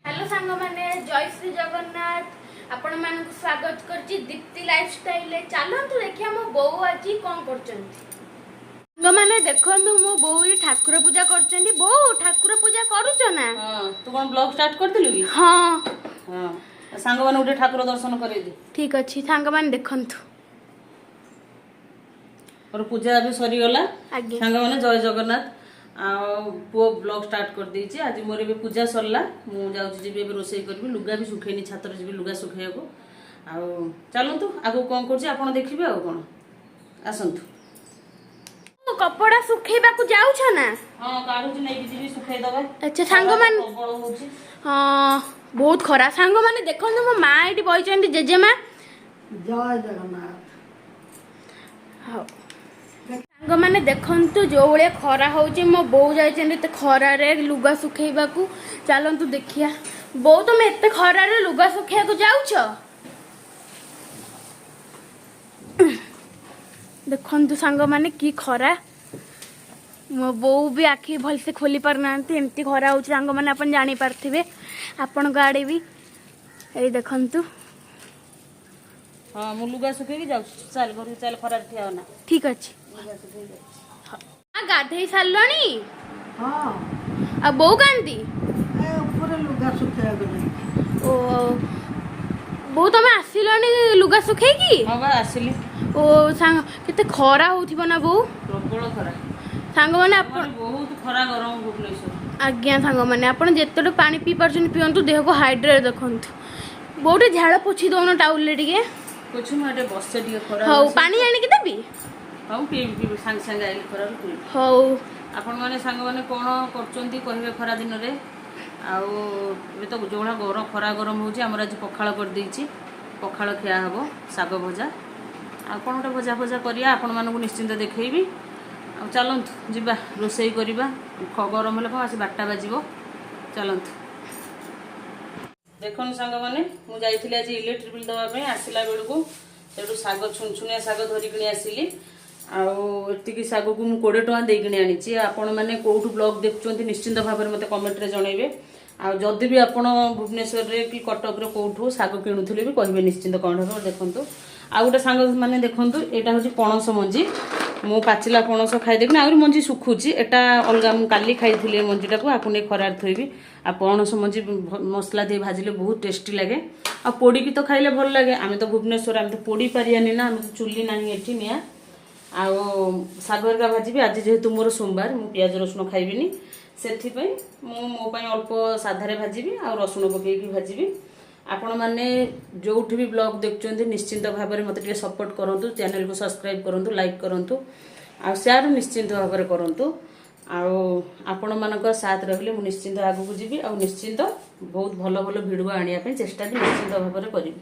Hello ସାଙ୍ଗମାନେ, ଜୟ ଶ୍ରୀ ଜଗନ୍ନାଥ। ଆପଣମାନଙ୍କୁ ସ୍ୱାଗତ କରୁଛି ଦୀପ୍ତି ଲାଇଫଷ୍ଟାଇଲରେ। ଚାଲନ୍ତୁ ଦେଖିବା ମୋ ବୋଉ ଆଜି କଣ କରୁଛନ୍ତି। ସାଙ୍ଗମାନେ ଦେଖନ୍ତୁ, ମୋ ବୋଉ ଏଠି ଠାକୁର ପୂଜା କରୁଛନ୍ତି। ବୋଉ, ଠାକୁର ପୂଜା କରୁଛ ନା? ହଁ, ତୁ କଣ ବ୍ଲଗ ଷ୍ଟାର୍ଟ କରିଥିଲୁ କି? ହଁ। ହଁ, ସାଙ୍ଗମାନଙ୍କୁ ଟିକେ ଠାକୁର ଦର୍ଶନ କରେଇଦେ। ଠିକ ଅଛି, ସାଙ୍ଗମାନେ ଦେଖନ୍ତୁ। ମୋର ପୂଜା ଏବେ ସରିଗଲା। ଆଜ୍ଞା। ସାଙ୍ଗମାନେ, ଜୟ ଜଗନ୍ନାଥ। ଆଉ ପୁଅ ବ୍ଲଗ ଷ୍ଟାର୍ଟ କରିଦେଇଛି। ଆଜି ମୋର ଏବେ ପୂଜା ସରିଲା, ମୁଁ ଯାଉଛି ଯିବି ଏବେ ରୋଷେଇ କରିବି। ଲୁଗା ବି ଶୁଖେଇନି, ଛାତରେ ଯିବି ଲୁଗା ଶୁଖେଇବାକୁ। ଆଉ ଚାଲନ୍ତୁ, ଆଗକୁ କଣ କରୁଛି ଆପଣ ଦେଖିବେ। ଆଉ କଣ, ଆସନ୍ତୁ। କପଡ଼ା ଶୁଖେଇବାକୁ ଯାଉଛ ନା? ହଁ, କାଢୁଛି, ନେଇକି ଯିବି ଶୁଖେଇଦବା। ଆଚ୍ଛା ସାଙ୍ଗମାନେ। ପ୍ରବଳ ହଉଛି। ହଁ, ବହୁତ ଖରା। ସାଙ୍ଗମାନେ ଦେଖନ୍ତୁ, ମୋ ମା ଏଇଠି ବଇଛନ୍ତି, ଜେଜେମା। ଜୟ ଜଗନ୍ନାଥ। ହଉ ସାଙ୍ଗମାନେ ଦେଖନ୍ତୁ, ଯୋଉ ଭଳିଆ ଖରା ହଉଛି, ମୋ ବୋଉ ଯାଇଛନ୍ତି ଏତେ ଖରାରେ ଲୁଗା ଶୁଖେଇବାକୁ। ଚାଲନ୍ତୁ ଦେଖିବା। ବୋଉ, ତମେ ଏତେ ଖରାରେ ଲୁଗା ଶୁଖେଇବାକୁ ଯାଉଛ? ଦେଖନ୍ତୁ ସାଙ୍ଗମାନେ, କି ଖରା। ମୋ ବୋଉ ବି ଆଖି ଭଲସେ ଖୋଲି ପାରୁନାହାନ୍ତି, ଏମିତି ଖରା ହଉଛି। ସାଙ୍ଗମାନେ, ଆପଣ ଜାଣିପାରୁଥିବେ, ଆପଣଙ୍କ ଆଡ଼େ ବି। ଏଇ ଦେଖନ୍ତୁ। ହଁ, ମୁଁ ଲୁଗା ଶୁଖେଇକି ଯାଉଛି। ଚାଲ ଘରକୁ ଚାଲ, ଖରାରେ ଠିଆ ହନା। ଠିକ ଅଛି। ଲୁଗା ଶୁଖେଇକି ଯାଉଛି। ମା, ଗାଧେଇ ସାରିଲଣି? ହଁ। ଆଉ ବୋଉ କାନ୍ତି? ଏ ଉପରେ ଲୁଗା ଶୁଖେଇବାକୁ ଯାଇଛି। ଓ ବୋଉ, ତମେ ଆସିଲଣି ଲୁଗା ଶୁଖେଇକି? ହଁ ବା, ଆସିଲି। ଓ ସାଙ୍ଗ, କେତେ ଖରା ହଉଥିବ ନା ବୋଉ? ପ୍ରବଳ ଖରା। ସାଙ୍ଗମାନେ ଆପଣ ଆମର ବହୁତ ଖରା ଗରମ ଭୁବନେଶ୍ୱର। ଆଜ୍ଞା ସାଙ୍ଗମାନେ, ଆପଣ ଯେତେବେଳେ ପାଣି ପିଇ ପାରୁଛନ୍ତି ପିଅନ୍ତୁ, ଦେହକୁ ହାଇଡ୍ରେଟ୍ ରଖନ୍ତୁ। ବୋଉ, ଟିକେ ଝାଳ ପୋଛି ଦଉନ ଟାଉଲରେ ଟିକେ। ପୋଛୁ, ମୁଁ ଏଠି ବସେ ଟିକେ ଖରା। ହଉ, ପାଣି ଆଣିକି ଦେବି। ହଉ, ପିଇବି ପିଇବି, ସାଙ୍ଗେ ସାଙ୍ଗେ ଆଇଲି ଖରାରୁ, ପିଇବି। ହଉ। ଆପଣମାନେ ସାଙ୍ଗମାନେ କ'ଣ କରୁଛନ୍ତି କହିବେ ଖରା ଦିନରେ। ଆଉ ଏବେ ତ ଯେଉଁଭଳିଆ ଗରମ, ଖରା ଗରମ ହେଉଛି, ଆମର ଆଜି ପଖାଳ କରିଦେଇଛି। ପଖାଳ ଖିଆ ହେବ, ଶାଗ ଭଜା ଆଉ କ'ଣ ଗୋଟେ ଭଜା ଫଜା କରିବା, ଆପଣମାନଙ୍କୁ ନିଶ୍ଚିନ୍ତ ଦେଖେଇବି। ଆଉ ଚାଲନ୍ତୁ ଯିବା ରୋଷେଇ କରିବା। ଗରମ ହେଲେ କ'ଣ, ଆସି 12ଟା ବାଜିବ। ଚାଲନ୍ତୁ। ଦେଖନ୍ତୁ ସାଙ୍ଗମାନେ, ମୁଁ ଯାଇଥିଲି ଆଜି ଇଲେକ୍ଟ୍ରିକ୍ ବିଲ୍ ଦେବା ପାଇଁ। ଆସିଲା ବେଳକୁ ସେଠୁ ଶାଗ, ଛୁନଛୁନିଆ ଶାଗ ଧରିକିଣି ଆସିଲି। ଆଉ ଏତିକି ଶାଗକୁ ମୁଁ 20 ଟଙ୍କା ଦେଇକିଣି ଆଣିଛି। ଆପଣମାନେ କୋଉଠୁ ବ୍ଲଗ ଦେଖୁଛନ୍ତି ନିଶ୍ଚିନ୍ତ ଭାବରେ ମୋତେ କମେଣ୍ଟରେ ଜଣେଇବେ। ଆଉ ଯଦି ବି ଆପଣ ଭୁବନେଶ୍ୱରରେ କି କଟକରେ କୋଉଠୁ ଶାଗ କିଣୁଥିଲେ ବି କହିବେ ନିଶ୍ଚିନ୍ତ କମେଣ୍ଟ ଭାବରେ। ଦେଖନ୍ତୁ, ଆଉ ଗୋଟେ ସାଙ୍ଗ ମାନେ ଦେଖନ୍ତୁ, ଏଇଟା ହେଉଛି ପଣସ ମଞ୍ଜି। ମୁଁ ପାଚିଲା ପଣସ ଖାଇଦେବିନି, ଆହୁରି ମଞ୍ଜି ଶୁଖୁଛି। ଏଟା ଅଲଗା, ମୁଁ କାଲି ଖାଇଥିଲି ଏ ମଞ୍ଜିଟାକୁ, ଆକୁ ନେଇ ଖରାରେ ଥୋଇବି। ଆଉ ପଣସ ମଞ୍ଜି ମସଲା ଦେଇ ଭାଜିଲେ ବହୁତ ଟେଷ୍ଟି ଲାଗେ। ଆଉ ପୋଡ଼ିକି ତ ଖାଇଲେ ଭଲ ଲାଗେ। ଆମେ ତ ଭୁବନେଶ୍ୱର, ଆମେ ତ ପୋଡ଼ି ପାରିବାନି ନା, ଆମେ ତ ଚୁଲି ନାହିଁ ଏଠି ନିଆଁ। ଆଉ ଶାଗ ହେରିକା ଭାଜିବି। ଆଜି ଯେହେତୁ ମୋର ସୋମବାର, ମୁଁ ପିଆଜ ରସୁଣ ଖାଇବିନି, ସେଥିପାଇଁ ମୁଁ ମୋ ପାଇଁ ଅଳ୍ପ ସାଧାରେ ଭାଜିବି ଆଉ ରସୁଣ ପକେଇକି ଭାଜିବି। ଆପଣମାନେ ଯୋଉଠି ବି ବ୍ଲଗ ଦେଖୁଛନ୍ତି ନିଶ୍ଚିନ୍ତ ଭାବରେ ମୋତେ ଟିକେ ସପୋର୍ଟ କରନ୍ତୁ, ଚ୍ୟାନେଲକୁ ସବସ୍କ୍ରାଇବ କରନ୍ତୁ, ଲାଇକ୍ କରନ୍ତୁ ଆଉ ସେୟାର ନିଶ୍ଚିନ୍ତ ଭାବରେ କରନ୍ତୁ। ଆଉ ଆପଣମାନଙ୍କ ସାଥ ରହିଲେ ମୁଁ ନିଶ୍ଚିନ୍ତ ଆଗକୁ ଯିବି ଆଉ ନିଶ୍ଚିନ୍ତ ବହୁତ ଭଲ ଭଲ ଭିଡ଼ିଓ ଆଣିବା ପାଇଁ ଚେଷ୍ଟା ବି ନିଶ୍ଚିନ୍ତ ଭାବରେ କରିବି।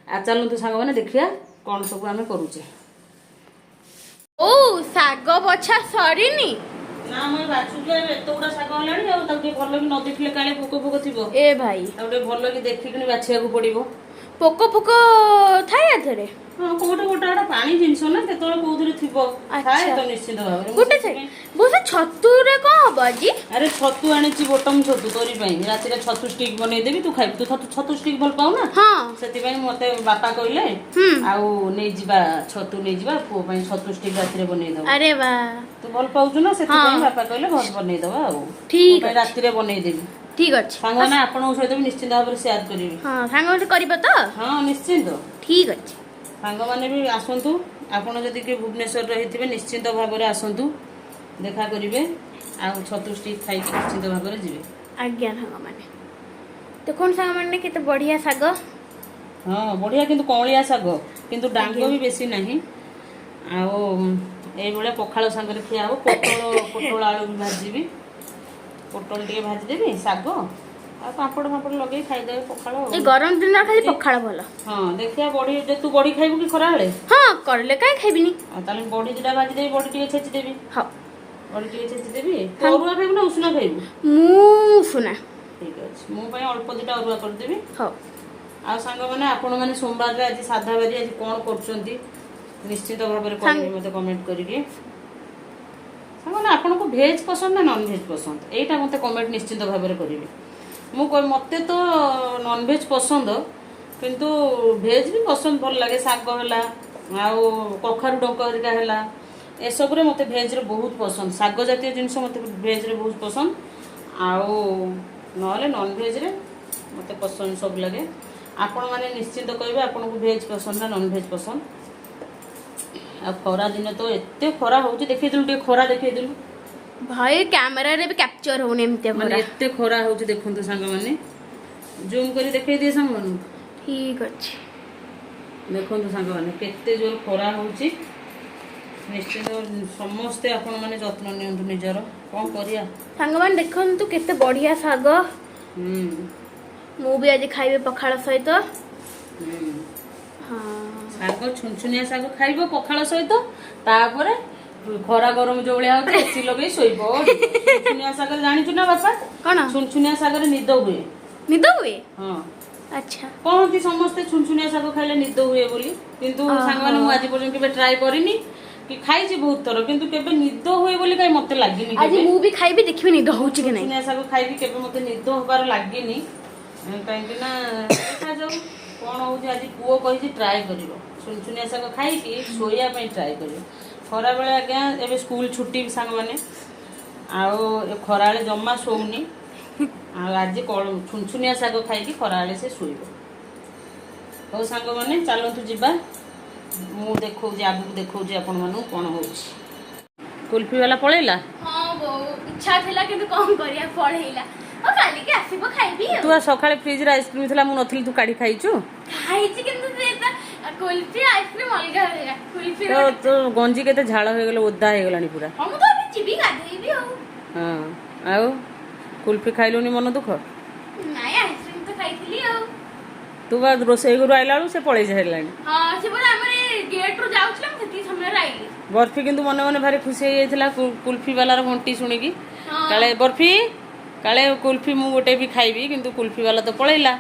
ଆଉ ଚାଲନ୍ତୁ ସାଙ୍ଗମାନେ, ଦେଖିବା କ'ଣ ସବୁ ଆମେ କରୁଛେ। ଓ, ଶାଗ ବଛା ସରିନି? ନା, ମୁଁ ବାଛୁଛି। ଏବେ ଏତେ ଗୁଡ଼ା ଶାଗ ହେଲାଣି, ଆଉ ତାକୁ ଟିକେ ଭଲ କି ନ ଦେଖିଲେ କାଳେ ପୋକ ଫୋକ ଥିବ। ଏ ଭାଇ। ତାକୁ ଟିକେ ଭଲ କି ଦେଖିକିନି ବାଛିବାକୁ ପଡିବ। ପୋକ ଫୋକ ଥାଏ ଏଥିରେ? ହଁ, କୋଉଠି ଗୋଟେ ଗୋଟେ, ପାଣି ଜିନିଷ ନା, କେତେବେଳେ କୋଉଥିରେ ଥିବ, ଥାଏ ତ ନିଶ୍ଚିନ୍ତ ଭାବରେ। ମୁଁ ଗୋଟେ ଥାଏ। ବୋଉ, ସେ ଛତୁରେ କଣ ହବ ଆଜି? ଆରେ, ଛତୁ ଆଣିଛି, ବଟମ ଛତୁ ତୋରି ପାଇଁ। ରାତିରେ ଛତୁ ଷ୍ଟିକ୍ ବନେଇଦେବି, ତୁ ଖାଇବୁ। ତୁ ଛତୁ ଛତୁ ଷ୍ଟିକ୍ ଭଲ ପାଉ ନା? ହଁ। ସେଥିପାଇଁ ମତେ ବାପା କହିଲେ ଆଉ ନେଇଯିବା, ଛତୁ ନେଇଯିବା, ପୁଅ ପାଇଁ ଛତୁ ଷ୍ଟିକ୍ ରାତିରେ ବନେଇଦବ। ଆରେ ବା। ତୁ ଭଲ ପାଉଛୁ ନା, ସେଥିପାଇଁ ହଁ। ବାପା କହିଲେ ଘରେ ବନେଇଦବା ଆଉ ଠିକ ତୋ ପାଇଁ ରାତିରେ ବନେଇଦେବି। ଠିକ ଅଛି। ସାଙ୍ଗମାନେ, ଆପଣଙ୍କ ସହିତ ବି ନିଶ୍ଚିନ୍ତ ଭାବରେ ସେୟାର କରିବି। ହଁ, ସାଙ୍ଗମାନେ କରିବ ତ? ହଁ, ନିଶ୍ଚିନ୍ତ। ଠିକ ଅଛି। ସାଙ୍ଗମାନେ ବି ଆସନ୍ତୁ। ଆପଣ ଯଦି କିଏ ଭୁବନେଶ୍ୱରରେ ରହିଥିବେ ନିଶ୍ଚିନ୍ତ ଭାବରେ ଆସନ୍ତୁ, ଦେଖା କରିବେ ଆଉ ଛତୁ ଷ୍ଟିକ୍ ଖାଇକି ନିଶ୍ଚିନ୍ତ ଭାବରେ ଯିବେ। ଆଜ୍ଞା ସାଙ୍ଗମାନେ ଦେଖନ୍ତୁ, ସାଙ୍ଗମାନେ କେତେ ବଢିଆ ଶାଗ। ହଁ, ବଢିଆ, କିନ୍ତୁ କଅଁଳିଆ ଶାଗ, କିନ୍ତୁ ଡାଙ୍ଗ ବି ବେଶୀ ନାହିଁ। ଆଉ ଏଇଭଳିଆ ପଖାଳ ସାଙ୍ଗରେ ଖିଆ ହବ। ପୋଟଳ ପୋଟଳ ଆଳୁ ବି ଭାଜିବି। ପୋଟଳ ଟିକେ ଭାଜିଦେବି, ଶାଗ ଆଉ ପାମ୍ପଡ଼ ଫାମ୍ପଡ଼ ଲଗେଇ ଖାଇଦେବେ ପଖାଳ ଆଉ। ଏଇ ଗରମ ଦିନ ଖାଲି ପଖାଳ ଭଲ। ହଁ, ଦେଖିବା ବଢି। ତୁ ବଢି ଖାଇବୁ କି ଖରାବେଳେ? ହଁ, କରିଲେ କାହିଁ ଖାଇବିନି? ଆଉ ତାହେଲେ ବଢି ଦିଟା ଭାଜିଦେବି, ବଢି ଟିକେ ଛେଚିଦେବି। ହଉ। ବଢି ଟିକେ ଛେଚିଦେବି। ତୁ ଅରୁଆ ଖାଇବୁ ନା ଉଷୁନା ଖାଇବୁ? ମୁଁ ଉଷୁନା। ଠିକ ଅଛି, ମୋ ପାଇଁ ଅଳ୍ପ ଦିଟା ଅରୁଆ କରିଦେବି। ହଉ। ଆଉ ସାଙ୍ଗମାନେ, ଆପଣମାନେ ସୋମବାରରେ ଆଜି ସାଧା ବାରି, ଆଜି କ'ଣ କରୁଛନ୍ତି ନିଶ୍ଚିତ ଭାବରେ କହିବେ ମତେ କମେଣ୍ଟ କରିକି। ସାଙ୍ଗମାନେ, ଆପଣଙ୍କୁ ଭେଜ୍ ପସନ୍ଦ ନା ନନ୍ ଭେଜ୍ ପସନ୍ଦ, ଏଇଟା ମତେ କମେଣ୍ଟ ନିଶ୍ଚିନ୍ତ ଭାବରେ କରିବେ। ମୁଁ କହି ମୋତେ ତ ନନଭେଜ୍ ପସନ୍ଦ, କିନ୍ତୁ ଭେଜ୍ ବି ପସନ୍ଦ, ଭଲ ଲାଗେ। ଶାଗ ହେଲା ଆଉ କଖାରୁ ଡଙ୍କ ହେରିକା ହେଲା, ଏସବୁରେ ମୋତେ ଭେଜ୍ରେ ବହୁତ ପସନ୍ଦ। ଶାଗ ଜାତୀୟ ଜିନିଷ ମୋତେ ଭେଜ୍ରେ ବହୁତ ପସନ୍ଦ, ଆଉ ନହେଲେ ନନଭେଜ୍ରେ ମୋତେ ପସନ୍ଦ ସବୁ ଲାଗେ। ଆପଣମାନେ ନିଶ୍ଚିନ୍ତ କହିବେ ଆପଣଙ୍କୁ ଭେଜ୍ ପସନ୍ଦ ନା ନନଭେଜ୍ ପସନ୍ଦ। ଆଉ ଖରା ଦିନ ତ ଏତେ ଖରା ହେଉଛି, ଦେଖେଇଦେଲୁ ଟିକେ ଖରା ଦେଖେଇଦେଲୁ। ଭାଇ, କ୍ୟାମେରାରେ ବି କ୍ୟାପଚର ହଉନି ଏମିତିଆ ମାନେ ଖରା। ଏତେ ଖରା ହେଉଛି, ଦେଖନ୍ତୁ ସାଙ୍ଗମାନେ, ଜୁମ୍ କରି ଦେଖେଇ ଦିଏ ସାଙ୍ଗମାନଙ୍କୁ। ଠିକ ଅଛି। ଦେଖନ୍ତୁ ସାଙ୍ଗମାନେ, କେତେ ଜୋର ଖରା ହେଉଛି। ନିଶ୍ଚିନ୍ତ ସମସ୍ତେ ଆପଣମାନେ ଯତ୍ନ ନିଅନ୍ତୁ ନିଜର। କ'ଣ କରିବା? ସାଙ୍ଗମାନେ, ଦେଖନ୍ତୁ କେତେ ବଢିଆ ଶାଗ। ମୁଁ ବି ଆଜି ଖାଇବି ପଖାଳ ସହିତ। ହଁ। ଶାଗ, ଛୁନଛୁନିଆ ଶାଗ ଖାଇବ ପଖାଳ ସହିତ, ତାପରେ ଖରା ଗରମ ଯୋଉ ଭଳିଆ ହଉଛି, ଏସି ଲଗେଇ ଶୋଇବ। ଛୁନଛୁନିଆ ଶାଗରେ ଜାଣିଛୁ ନା ବାପା? କଣ? ଛୁନଛୁନିଆ ଶାଗରେ ନିଦ ହୁଏ। ନିଦ ହୁଏ? ହଁ। କହନ୍ତି ସମସ୍ତେ ଛୁନଛୁନିଆ ଶାଗ ଖାଇଲେ ନିଦ ହୁଏ ବୋଲି, କିନ୍ତୁ ସାଙ୍ଗମାନେ, ମୁଁ ଆଜି ପର୍ଯ୍ୟନ୍ତ କେବେ ଟ୍ରାଏ କରିନି କି ଖାଇଛି ବହୁତ ଥର, କିନ୍ତୁ କେବେ ନିଦ ହୁଏ ବୋଲି କାଇଁ ମତେ ଲାଗିନି ଆଜି କେବେ। ମୁଁ ବି ଖାଇବି, ଦେଖିବି ନିଦ ହଉଛି କି ନାହିଁ। ଛୁନଛୁନିଆ ଶାଗ ଖାଇକି କେବେ ମତେ ନିଦ ହବାର ଲାଗିନି। କାହିଁକି ନା ଦେଖାଯାଉ କଣ ହଉଛି। ଆଜି ପୁଅ କହିଛି ଟ୍ରାଏ କରିବ, ଛୁନଛୁନିଆ ଶାଗ ଖାଇକି ଶୋଇବା ପାଇଁ ଟ୍ରାଏ କରିବ ଖରାବେଳେ। ଆଜ୍ଞା, ଏବେ ସ୍କୁଲ ଛୁଟି ସାଙ୍ଗମାନେ, ଆଉ ଏ ଖରାବେଳେ ଜମା ଶୋଉନି, ଆଉ ଆଜି ଛୁନଛୁନିଆ ଶାଗ ଖାଇକି ଖରାବେଳେ ସେ ଶୋଇବ। ହଉ ସାଙ୍ଗମାନେ, ଚାଲନ୍ତୁ ଯିବା। ମୁଁ ଦେଖଉଛି, ଆଗକୁ ଦେଖଉଛି ଆପଣମାନଙ୍କୁ କଣ ହଉଛି। କୁଲଫି ବାଲା ପଳେଇଲା। ହଁ ବୋଉ, ଇଚ୍ଛା ଥିଲା କିନ୍ତୁ କଣ କରିବା, ପଳେଇଲା। ହଉ, କାଲିକି ଆସିବ, ଖାଇବି ଆଉ। ତୁ ଆଉ ସକାଳେ ଫ୍ରିଜରେ ଆଇସ୍କ୍ରିମ ଥିଲା, ମୁଁ ନଥିଲି, ତୁ କାଢି ଖାଇଛୁ। ଖାଇଛି, କିନ୍ତୁ ସେ ତ କୁଲଫି ଆଇସ୍କ୍ରିମ ଅଲଗା ଅଲଗା। କୁଲଫି ତ ତୋ ଗଞ୍ଜି କେତେ ଝାଳ ହେଇଗଲେ, ଓଦା ହେଇଗଲାଣି ପୁରା। ହଁ, ମୁଁ ତ ଏବେ ଯିବି ଗାଧେଇବି ଆଉ। ହଁ, ଆଉ କୁଲଫି ଖାଇଲୁନି, ମନ ଦୁଃଖ। ନାଇଁ, ଆଇସ୍କ୍ରିମ ତ ଖାଇଥିଲି ଆଉ। ତୁ ବା ରୋଷେଇ ଘରୁ ଆଇଲା ବେଳକୁ ସେ ପଳେଇ ସାରିଲାଣି। ହଁ, ସେ ପରା ଆମର ଗେଟ୍ ରୁ ଯାଉଥିଲା, ମୁଁ ସେତିକି ସମୟରେ ଆଇଲି। ବର୍ଫି କିନ୍ତୁ ମନେ ମନେ ଭାରି ଖୁସି ହେଇଯାଇଥିଲା କୁଲଫି ବାଲାର ଘଣ୍ଟି ଶୁଣିକି। କାଳେ ବର୍ଫି, କାଳେ କୁଲଫି ମୁଁ ଗୋଟେ ବି ଖାଇବି, କିନ୍ତୁ କୁଲଫି ବାଲା ତ ପଳେଇଲା।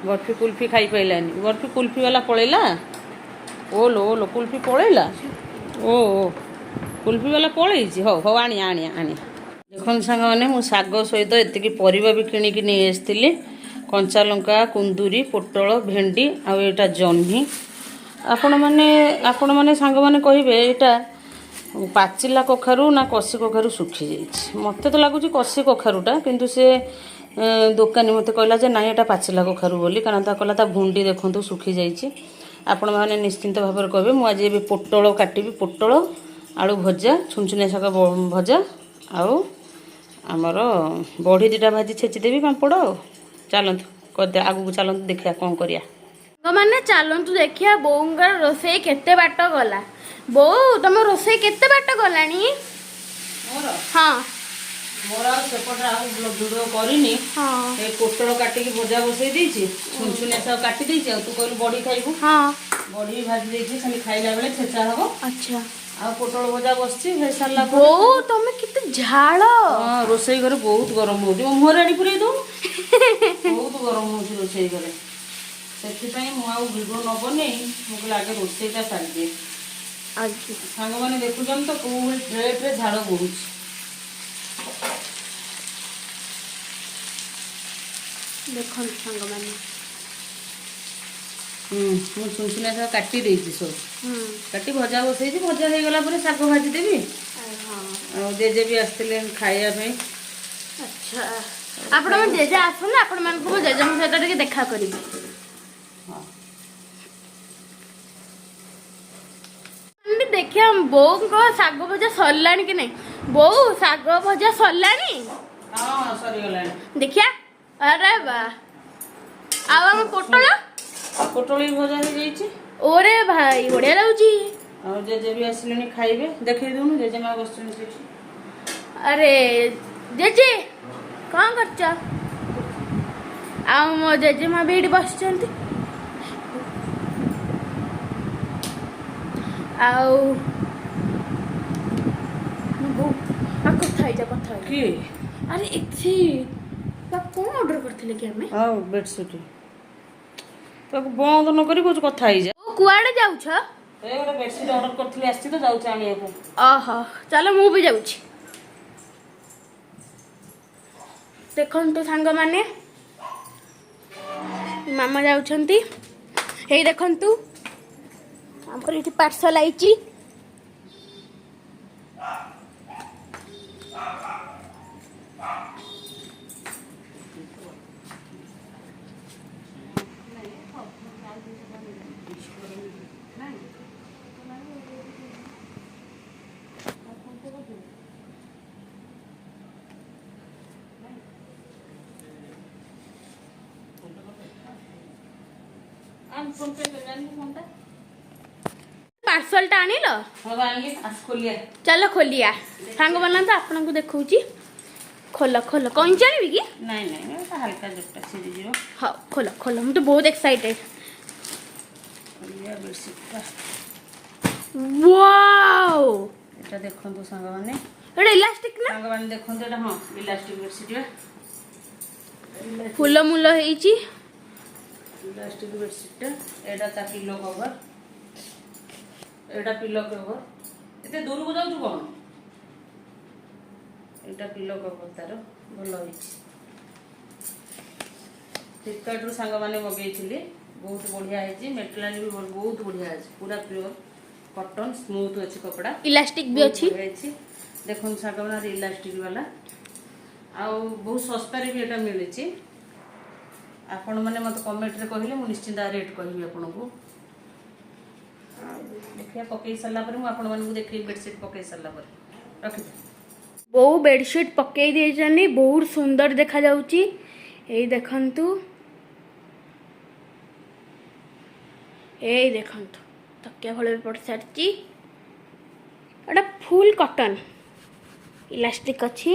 ବର୍ଫି କୁଲଫି ଖାଇପାରିଲାନି। ବର୍ଫି, କୁଲଫି ବାଲା ପଳେଇଲା। ଓ ଲୋ, ଓ ଲୋ, କୁଲଫି ପଳେଇଲା। ଓ ଓ, କୁଲଫି ବାଲା ପଳେଇଛି। ହଉ ହଉ, ଆଣିଆ ଆଣିଆ ଆଣିଆ। ଦେଖନ୍ତୁ ସାଙ୍ଗମାନେ, ମୁଁ ଶାଗ ସହିତ ଏତିକି ପରିବା ବି କିଣିକି ନେଇ ଆସିଥିଲି: କଞ୍ଚା ଲଙ୍କା, କୁନ୍ଦୁରି, ପୋଟଳ, ଭେଣ୍ଡି ଆଉ ଏଇଟା ଜହ୍ନି। ଆପଣମାନେ ଆପଣମାନେ ସାଙ୍ଗମାନେ କହିବେ, ଏଇଟା ପାଚିଲା କଖାରୁ ନା କଷି କଖାରୁ ଶୁଖିଯାଇଛି? ମୋତେ ତ ଲାଗୁଛି କଷି କଖାରୁଟା, କିନ୍ତୁ ସେ ଦୋକାନୀ ମୋତେ କହିଲା ଯେ ନାଇଁ, ଏଇଟା ପାଚିଲା କଖାରୁ ବୋଲି, କାରଣ ତା କହିଲା ତା ଭୁଣ୍ଡି ଦେଖନ୍ତୁ ଶୁଖିଯାଇଛି। ଆପଣମାନେ ନିଶ୍ଚିନ୍ତ ଭାବରେ କହିବେ। ମୁଁ ଆଜି ଏବେ ପୋଟଳ କାଟିବି, ପୋଟଳ ଆଳୁ ଭଜା, ଛୁନଛୁନିଆ ଶାଗ ଭଜା ଆଉ ଆମର ବଢ଼ି ଦୁଇଟା ଭାଜି ଛେଚିଦେବି, ପାମ୍ପଡ଼। ଆଉ ଚାଲନ୍ତୁ କରିଦେ, ଆଗକୁ ଚାଲନ୍ତୁ, ଦେଖିବା କ'ଣ କରିବା। ସାଙ୍ଗମାନେ, ଚାଲନ୍ତୁ ଦେଖିବା ବୋଉଙ୍କର ରୋଷେଇ କେତେ ବାଟ ଗଲା। ବୋଉ, ତମ ରୋଷେଇ କେତେ ବାଟ ଗଲାଣି? ମୋର? ହଁ। ମୋର ଆଉ ସେପଟରେ ଆଉ ଭିଡ଼ିଓ କରିନି। ଏ ପୋଟଳ କାଟିକି ଭଜା ବସେଇ ଦେଇଛି, ଛୁନଛୁନିଆ ଶାଗ କାଟି ଦେଇଛି, ଆଉ ତୁ କହିଲୁ ବଢ଼ି ଖାଇବୁ। ହଁ। ବଢ଼ି ଭାଜି ଦେଇଛି, ଖାଲି ଖାଇଲା ବେଳେ ଛେଚା ହବ। ଆଉ ପୋଟଳ ଭଜା ବସିଛି, ହେଇସାରିଲା ପରେ ବୋଉ, ତମେ କେତେ ଝାଳ। ହଁ, ରୋଷେଇ ଘରେ ବହୁତ ଗରମ ହଉଛି। ମୋ ମୁହଁରେ ଆଣି ପୁରେଇ ଦଉନୁ। ବହୁତ ଗରମ ହଉଛି ରୋଷେଇ ଘରେ, ସେଥିପାଇଁ ମୁଁ ଆଉ ଭିଡ଼ିଓ ନ ବନେଇ ମୁଁ କହିଲି ଆଗେ ରୋଷେଇଟା ସାରିଦିଏ। ସାଙ୍ଗମାନେ, ଦେଖୁଛନ୍ତି ତ କୋଉ ଭଳି ରେଟ୍ରେ ଝାଳ ବୋହୁଛି। ଦେଖନ୍ତୁ ସାଙ୍ଗମାନେ। ମୁଁ ଛୁନଛୁନିଆ ଶାଗ କାଟି ଦେଇଛି ସବୁ। କାଟି ଭଜା ବସେଇଛି, ଭଜା ହେଇଗଲା ପରେ ଶାଗ ଭାଜିଦେବି। ଆଉ ଜେଜେ ବି ଆସିଥିଲେ ଖାଇବା ପାଇଁ। ଆଚ୍ଛା, ଆପଣ ଜେଜେ ଆସନ୍ତୁ, ଆପଣମାନଙ୍କୁ ମୁଁ ଜେଜେଙ୍କ ସହିତ ଟିକେ ଦେଖା କରିବି। ଏମିତି ଦେଖିବା ବୋଉଙ୍କ ଶାଗ ଭଜା ସରିଲାଣି କି ନାହିଁ। ବୋଉ, ଶାଗ ଭଜା ସରିଲାଣି? ହଁ, ସରିଗଲାଣି। ଦେଖିବା। ଆରେ ବା, ଆଉ ଆମ ପୋଟଳ? ପୋଟଳ ବି ଭଜା ହେଇଯାଇଛି। ଓରେ ଭାଇ, ବଢିଆ ଲାଗୁଛି। ଆଉ ଜେଜେ ବି ଆସିଲେଣି, ଖାଇବେ। ଦେଖେଇ ଦଉନୁ, ଜେଜେମା ବସିଛନ୍ତି ସେଠି। ଆରେ ଜେଜେ, କଣ କରୁଛ? ଆଉ ମୋ ଜେଜେମା ବି ଏଇଠି ବସିଛନ୍ତି। ଆଉ ମୋ ବୋଉ, ଆଉ କଥା ହେଇଯା, କଥା ହେଇଯା। କିଏ? ଆରେ ଏଠି ବା କଣ ଅର୍ଡର କରିଥିଲେ କି ଆମେ? ଆଉ ବେଡସିଟ୍। ତାକୁ ବନ୍ଦ ନ କରି କହୁଛୁ କଥା ହେଇଯା। ବୋଉ, କୁଆଡେ ଯାଉଛ? ଏ ଗୋଟେ ବେଡସିଟ୍ ଅର୍ଡର କରିଥିଲି, ଆସିଛି ତ, ଯାଉଛି ଆଣିବାକୁ। ଓହୋ, ଚାଲ, ମୁଁ ବି ଯାଉଛି। ଦେଖନ୍ତୁ ସାଙ୍ଗମାନେ। ମାମା ଯାଉଛନ୍ତି। ହେଇ ଦେଖନ୍ତୁ, ଆମର ଏଠି ପାର୍ସଲ ଆଇଛି। ଫୋନ୍ ପେ କରିବାନି ଫୋନ୍ଟା। ପାର୍ସଲଟା ଆଣିଲ? ହଁ, ଆଣିଲି, ଆସ ଖୋଲିଆ। ଚାଲ ଖୋଲିଆ। ସାଙ୍ଗମାନଙ୍କୁ ଆପଣଙ୍କୁ ଦେଖଉଛି। ଖୋଲ ଖୋଲ। କଇଁଚି ଆଣିବି କି? ନାଇଁ ନାଇଁ, ଏଟା ହାଲକା ଜୋରଟା ଛିଡ଼ିଯିବ। ହଉ, ଖୋଲ ଖୋଲ। ମୁଁ ତ ବହୁତ ଏକ୍ସାଇଟେଡ୍। ଖୋଲିଆ ବେଡସିଟ୍ଟା। ୱାଓ! ଏଟା ଦେଖନ୍ତୁ ସାଙ୍ଗମାନେ। ଏଟା ଇଲାଷ୍ଟିକ ନା? ସାଙ୍ଗମାନେ ଦେଖନ୍ତୁ ଏଟା, ହଁ, ଇଲାଷ୍ଟିକ ବେଡସିଟ୍ ବା। ଫୁଲ ମୂଲ ହେଇଛି। ଇଲାଷ୍ଟିକ ବେଡସିଟ୍ଟା। ଏଇଟା ତା ପିଲୋ କଭର। ଏଇଟା ପିଲୋ କଭର। ଏତେ ଦୂରକୁ ଯାଉଛୁ କ'ଣ? ଏଇଟା ପିଲୋ କଭର ତାର, ଭଲ ହେଇଛି। ଫ୍ଲିପକାର୍ଟରୁ ସାଙ୍ଗମାନେ ମଗେଇଥିଲି। ବହୁତ ବଢ଼ିଆ ହେଇଛି। ମେଟେରିଆଲ ବି ବହୁତ ବଢ଼ିଆ ଅଛି। ପୁରା ପିଓର କଟନ୍, ସ୍ମୁଥ ଅଛି କପଡ଼ା। ଇଲାଷ୍ଟିକ ବି ବହୁତ ଅଛି। ବଢ଼ିଆ ହେଇଛି। ଦେଖନ୍ତୁ ସାଙ୍ଗମାନେ, ଇଲାଷ୍ଟିକ ବାଲା ଆଉ ବହୁତ ଶସ୍ତାରେ ବି ଏଇଟା ମିଳିଛି। ଆପଣମାନେ ମୋତେ କମେଣ୍ଟରେ କହିଲେ ମୁଁ ନିଶ୍ଚିନ୍ତ ରେଟ୍ କହିବି ଆପଣଙ୍କୁ। ଆଉ ଦେଖିବା, ପକେଇ ସାରିଲା ପରେ ମୁଁ ଆପଣମାନଙ୍କୁ ଦେଖେଇବି। ବେଡ଼ସିଟ୍ ପକେଇ ସାରିଲା ପରେ ରଖିଦିଅ। ବୋଉ ବେଡସିଟ୍ ପକେଇ ଦେଇଛନ୍ତି। ବହୁତ ସୁନ୍ଦର ଦେଖାଯାଉଛି। ଏଇ ଦେଖନ୍ତୁ, ଏଇ ଦେଖନ୍ତୁ, ତକିଆ ଖୋଳ ବି ପଡ଼ି ସାରିଛି। ଏଟା ଫୁଲ୍ କଟନ୍, ଇଲାଷ୍ଟିକ୍ ଅଛି।